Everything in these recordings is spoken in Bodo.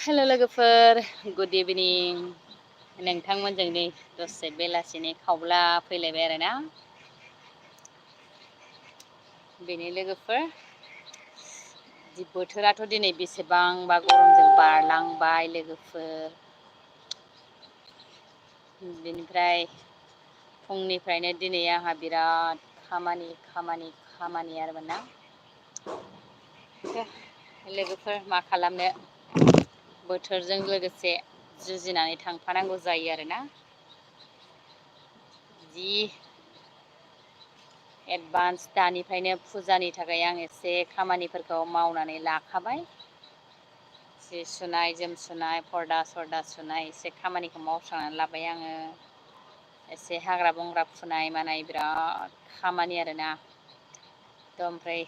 हेल' लोगोफोर गुड इभिनिं नोंथांमोनजों नै दसे बेलासिनि खावब्ला फैलायबाय आरोना बेनि लोगोफोर बोथोराथ' दिनै बेसेबांबा गरमजों बारलांबाय लोगोफोर बेनिफ्राय फुंनिफ्रायनो दिनै आंहा बिराद खामानि आरोमोन ना लोगोफोर मा खालामनो बोथोरजों लोगोसे जुजिनानै थांफानांगौ जायो आरोना जि एडभान्स दानिफ्रायनो फुजानि थाखाय आं एसे खामानिफोरखौ मावनानै लाखाबाय जि सुनाय जोम सुनाय पर्दा सरदा सुनाय एसे खामानिखौ मावस्रांनानै लाबाय आङो एसे हाग्रा बंग्रा फुनाय मानाय बिराद खामानि आरोना ओमफ्राय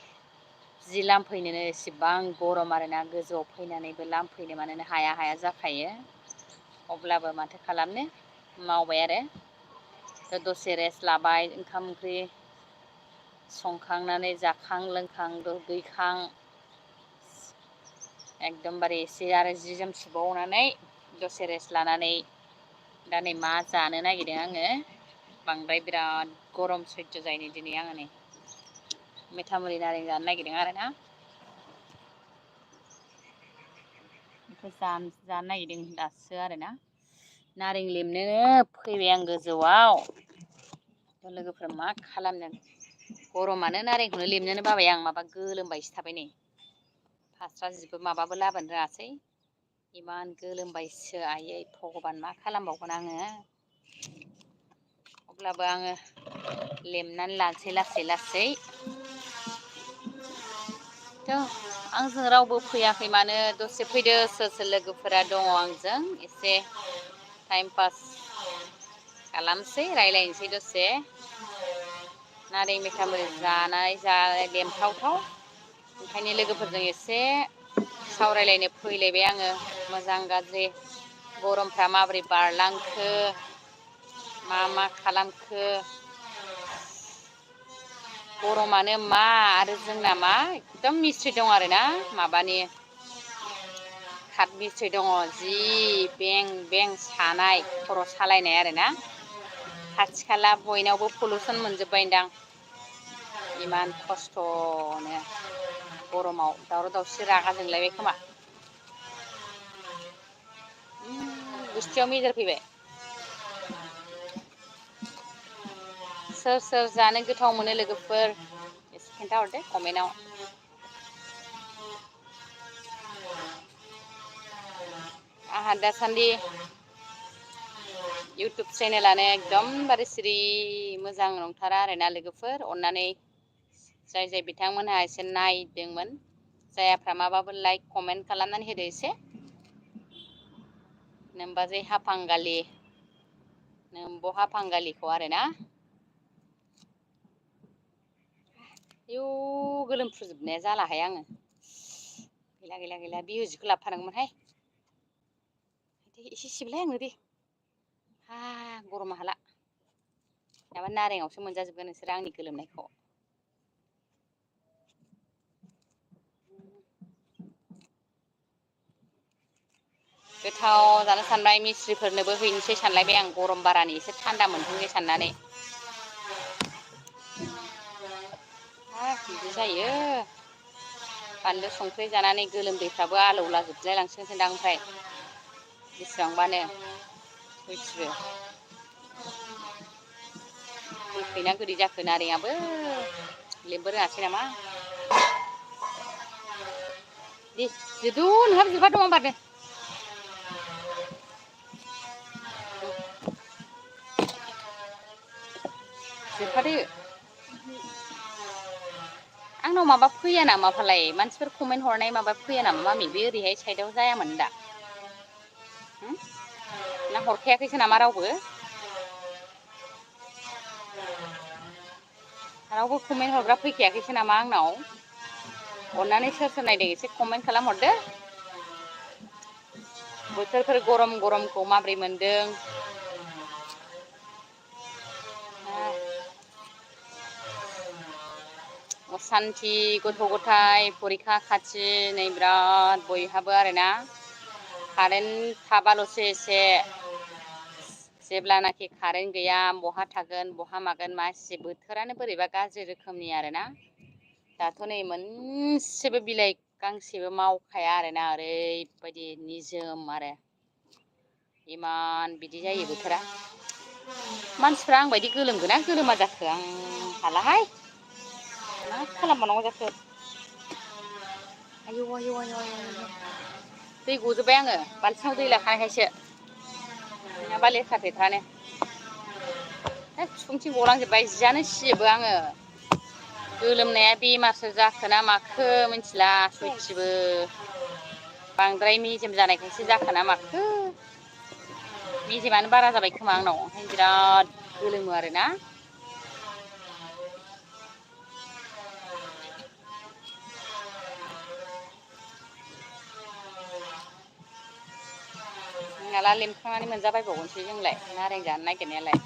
जि लामफैनोनो एसेबां गरम आरोना गोजौआव फैनानैबो लामफैनो मानोनो हाया जाखायो अब्लाबो माथो खालामनो मावबाय आरो दसे रेस्ट लाबाय ओंखाम ओंख्रि संखांनानै जाखां लोंखां दुगैखां एकदमबारे एसे आरो जि जोम सुबावनानै दसे रेस्ट लानानै दा नै मा जानो नागिरदों आङो बांद्राय बिराद गरम सैज जायैनि दिनै आङो नै मिथामुरि नारें जानो नागिरदों आरोना बेखौ जानो नागिरदों दासो आरोना नारें लेमनो फैबाय आं गोजौआव लोगोफोरा मा खालामदों गरमानो नारेंखौनो लेमनोनो बाबाय आं माबा गोलोमबायसो थाबाय नै फास्रा जिबो माबाबो लाबोनो रोङासै इमान गोलोमबायसो आयै भगबान मा खालामबावगोन आङो अब्लाबो आङो लेमनानै लानोसै लासै आंजों रावबो फैयाखै मानो दसे फैदो सोर लोगोफोरा दङ आंजों एसे टाइम पास खालामसै रायज्लायनोसै दसे नारें मेथामुरि लेमथावथाव ओंखायनो लोगोफोरजों एसे सावरायलायनो फैलायबाय आङो मोजां गाज्रि गरमफ्रा माबोरै बारलांखो मा खालामखो गरमानो मा आरो जोंना मा एकदम मिस्थ्रि दं आरोना माबानि काट मिस्थ्रि दङ जि बें सानाय खर' सालायनाय आरोना खाथि खाला बयनावबो पलिउसन मोनजोब्बायदां इमान खस्थ'नो गरमाव दावराव दावसि रागा जोंलायबाय खोमा गुस्थियाव मेजर फैबाय सोर जानो गोथाव मोनो लोगोफोर एसे खिन्थाहरदो कमेन्टआव आंहा दासान्दि इउटुब चेनेलानो एकदमबारे सिरि मोजां नंथारा आरोना लोगोफोर अननानै जाय बिथांमोनहा एसे नायदोंमोन जायाफ्रा माबाबो लाइक कमेन्ट खालामनानै होदो एसे नोमबाजै नोमब' हाफांगालिखौ आरोना आयौ गोलोमफ्रुजोबनाया जालाहाय आङो गैला बिहुजिखौ जिखौ लाबोफानांगौमोनहाय एसे सिबलाय आंनो दे गरमा हाला माबा नारेंआवसो मोनजाजोबगोन नोंसोरो आंनि गोलोमनायखौ गोथाव जानो सानबाय मिस्थ्रिफोरनोबो हैनोसै सानलायबाय आं गरम बारानि एसे थान्दा मोनथोंसै साननानै बिदि जायो बानलु संख्रि जानानै गोलोमदैफ्राबो आलौलाजोबलाय लांसिगोनसोदां ओमफ्राय बेसेबांबानो सयथिबो गोखै ना गोदै जाखो नारेंआबो लेमबो रोङासै नामा दे जिदु नोंहाबो जिबा दङ होनबा दे जोबखादो आंनाव माबा फैया नामा फालाय मानसिफोर कमेन्ट हरनाय माबा फैया नामा मामि बे ओरैहाय साइडआव जायामोन दा ना हरखायाखैसो नामा रावबो कमेन्ट हरग्रा फैखायाखैसो नामा आंनाव अननानै सोर नायदों एसे कमेन्ट खालामहरदो बोथोरफोर गरमखौ माबोरै मोनदों असान्थि गथ' गथाय फरिखा खाथि नै बिराद बयहाबो आरोना कारेन्ट थाबाल'सो एसे जेब्लानाखि कारेन्ट गैया बहा थागोन बहा मागोन मासि बोथोरानो बोरैबा गाज्रि रोखोमनि आरोना दाथ' नै मोनसेबो बिलाइ गांसेबो मावखाया आरोना ओरैबायदि निजोम आरो इमान बिदि जायो बोथोरा मानसिफ्रा आंबायदि गोलोमगोना गोलोमा जाखो आं हालाहाय मा खालामबावनांगौ जाखो आयौ आयौ आयौ आयौ दै गजोब्बाय आङो बाल्थिङाव दै लाखानायखायसो नङाबा लेथ्रा फेथ्रानो बिखुंथिं गलांजोब्बाय जियानो सिजोबो आङो गोलोमनाया बेमारसो जाखोना माखो मिथिला सयथिबो बांद्राय मेजेम जानायखायसो जाखोना माखो मेजेमानो बारा जाबाय खोमा आंनाव ओंखायनो बिराद गोलोमो आरोना नङाला लेमखांनानै मोनजाबायबावगोनसै जोंलाय नारें जानो नागिरनायालाय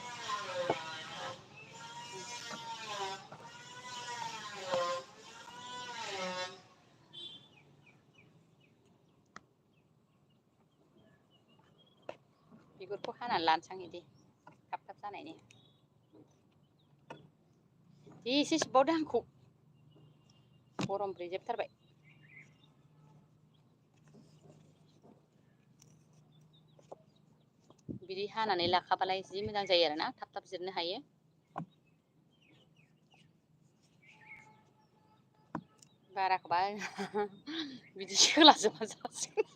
बिगुरखौ हानानै लानोसां इदि थाब थाब जानायनि दे एसे सिबबावदो आंखौ गरम ब्रैजोबथारबाय बिदि हानानै लाखाबालाय जि मोजां जायो आरोना थाब थाब जिरनो हायो बाराखौबा बिदि सोलाजोबबा जासिगोन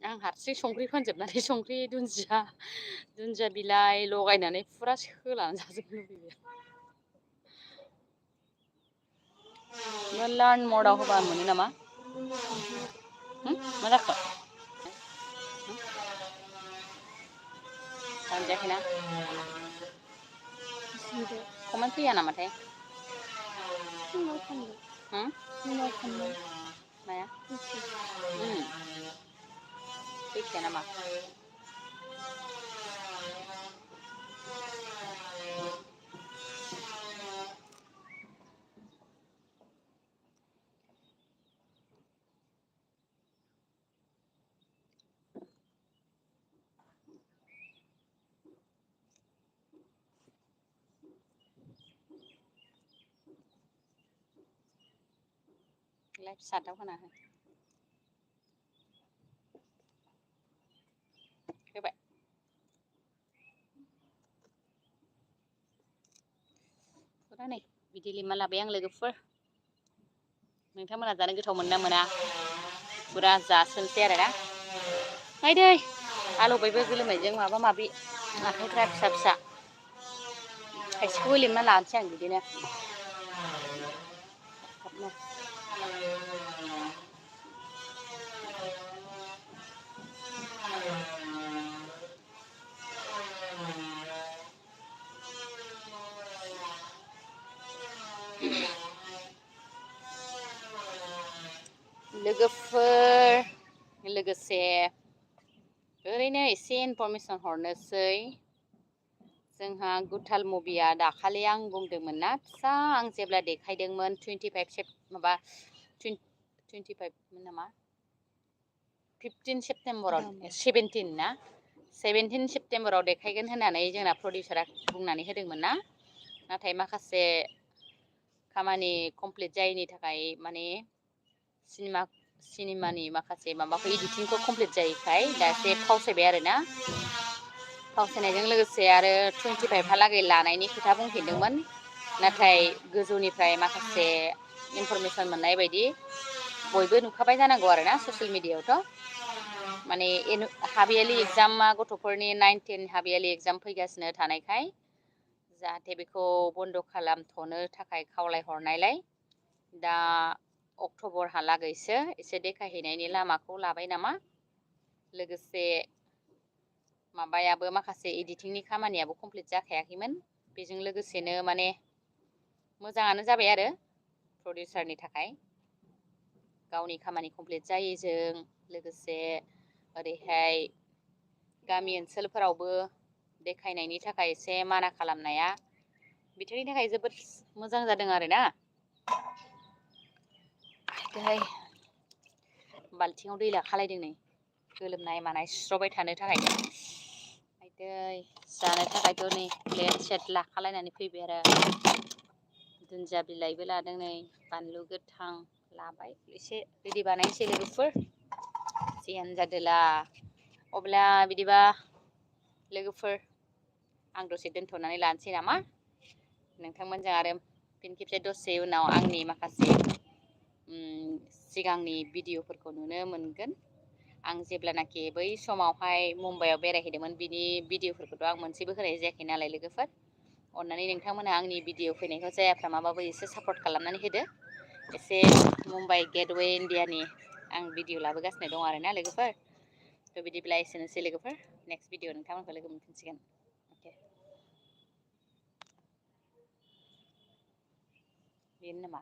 आं हारसिं संख्रि फोनजोबनानै संख्रि दुन्दिया बिलाइ लगायनानै फुरा सोलानानै जाजोबनो लुबैबाय लार्न मदाव होबा मोनो नामा मा जाखो दानजायाखैना कमेन्ट फैया नामाथाय माया फैखाया नामा लाइफ साटाव होना हो होबाय फुरा नै बिदि लिमना लाबाय आं लोगोफोर नोंथांमोना जानो गोथाव मोनोना मोना फुरा जासोनसै आरोना नायदै आलौबायबो गोलोमनायजों माबा माबि आखाइफ्रा फिसा फिसा खायसेखौबो लेमना लानोसै आं बिदिनो थाबनो लोगोफोर लोगोसे ओरैनो एसे इनफरमेसन हरनोसै जोंहा गुथाल मुभिया दाखालि आं बुंदोंमोन ना फिसा आं जेब्ला देखायदोंमोन 25 नामा 15 सेप्तेम्बराव 17 ना 17 सेप्तेम्बराव देखायगोन होननानै जोंना प्रडिउसारा बुंनानै होदोंमोन ना नाथाय माखासे खामानि कमप्लिट जायैनि थाखाय माने सिनेमानि माखासे माबाखौ इडिटिंखौ कमप्लिट जायैखाय दा एसे फावसायबाय आरोना फावसायनायजों लोगोसे आरो 25हालागै लानायनि खोथा बुंफिनदोंमोन नाथाय गोजौनिफ्राय माखासे इनफरमेसन मोननाय बायदि बयबो नुखाबाय जानांगौ आरोना ससियेल मिडियायावथ' माने हाबियालि एग्जामा गथ'फोरनि 9-10 हाबियालि एग्जाम फैगासिनो थानायखाय जाहाथे बेखौ बन्द' खालामथ'नो थाखाय खावलायहरनायलाय दा अक्ट'बरहालागैसो एसे देखायहैनायनि लामाखौ लाबाय नामा लोगोसे माबायाबो माखासे एडिटिंनि खामानियाबो कमप्लिट जाखायाखैमोन बेजों लोगोसेनो माने मोजाङानो जाबाय आरो प्रडिउसारनि थाखाय गावनि खामानि कमप्लिट जायैजों लोगोसे ओरैहाय गामि ओनसोलफोरावबो देखायनायनि थाखाय एसे माना खालामनाया बिथांनि थाखाय जोबोद मोजां जादों आरोना बाल्थिङाव दै लाखालायदों नै गोलोमनाय मानाय सुस्र'बाय थानो थाखाय दै जानो थाखायथ' नै प्लेट सेट लाखालायनानै फैबाय आरो दुन्दिया बिलाइबो लादों नै बानलु गोथां लाबाय एसे रेडि बानायनोसै लोगोफोर जियानो जादोला अब्ला बिदिबा लोगोफोर आं दसे दोनथ'नानै लानोसै नामा नोंथांमोनजों आरो फिन खेबसे दसे उनाव आंनि माखासे सिगांनि भिडिअफोरखौ नुनो मोनगोन आं जेब्लानाखि बै समावहाय मुम्बाइआव बेरायहैदोंमोन बिनि भिडिअफोरखौथ' आं मोनसेबो होनाय जायाखै नालाय लोगोफोर अन्नानै नोंथांमोना आंनि भिडिअ फैनायखौ जायाफ्रा माबाबो एसे सापर्ट खालामनानै होदो एसे मुम्बाइ गेटवे इण्डियानि आं भिडिअ लाबोगासिनो दं आरोना लोगोफोर थ' बिदिब्ला एसेनोसै लोगोफोर नेक्स्ट भिडिअ नोंथांमोनखौ लोगो मोनफिनसिगोन अके बेनो नामा